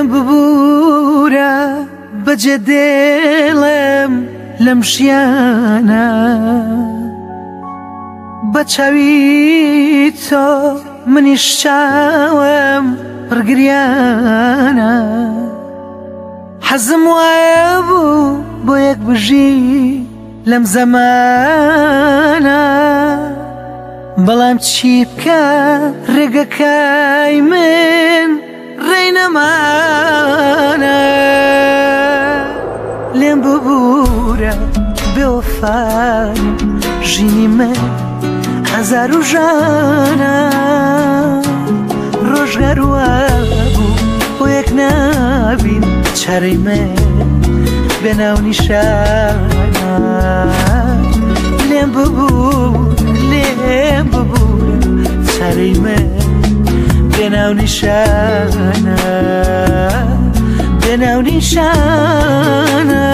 لێم ببوورە بەجێ دێڵم لەم ژیانە بە چاوی تۆ منیش چاوم پڕگریانە حەزم وایە بوو بۆ یەک بژی لەم زەمانە بەڵام چی بکە ڕێگەکای من ڕێی نەمانە لێم ببوورە بێوەفانی ژینی من هەزار و ژانە ڕۆژگار وابوو بۆ یەک نابین چارەی من بێناو نیشانە لێم ببوورە لێم ببوورە چارەی من بێناو نیشانە بێناو نیشانە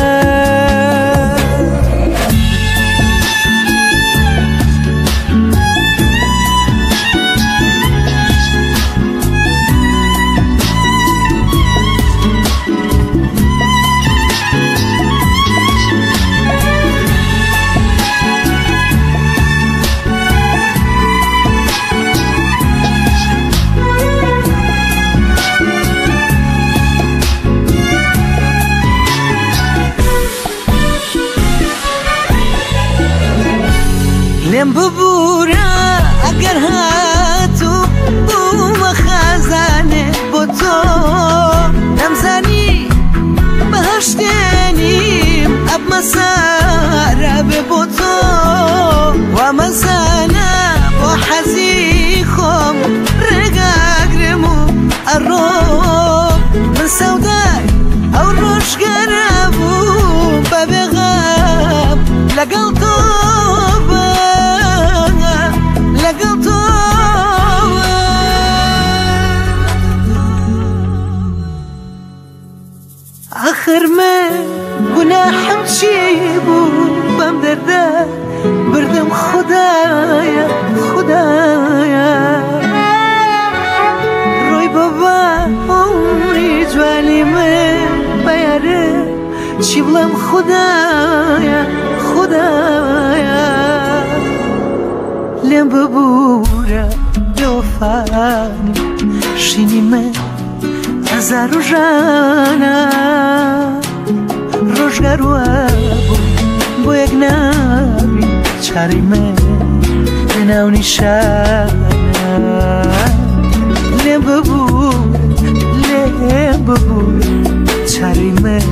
لێم ببوورە ئەگەر هاتوو بوومە خەزانێ بۆ تۆ نەمزانی بەهەشتێنیم ئەبمە سارا بێ بۆ تۆ وامەزانە بۆ حەزی خۆم ڕێگاگرم و ئەڕۆم من سەودای ئەو ڕۆژگەرە بوو بەبێ غەم لەگەڵ تۆ لەگەڵ تۆ ئاخر من گوناحم چی بوو بەم دەردە بردم خودایە خودایە ڕۆی بابا عمری جوانی من بەیارە چی بڵێم خودایە خودایە لێم ببوورە بێوەفانی ژینی من هەزار و ژانە ڕۆژگار وابوو بۆ یەک نابی چارەی من لەناو نیشانە لێم ببوورە لێم ببوورە چارەی من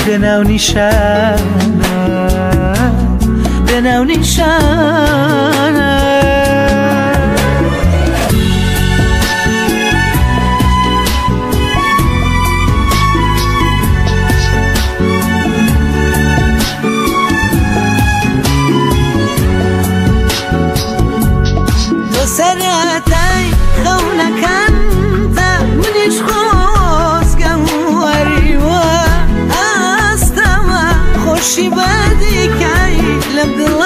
لەناو نیشانە لەناو نیشانە سەرەتای خەونەکانتە منیش خۆزگەم وەریوە ئاستەمە خۆشی بەدیکای لەم دڵ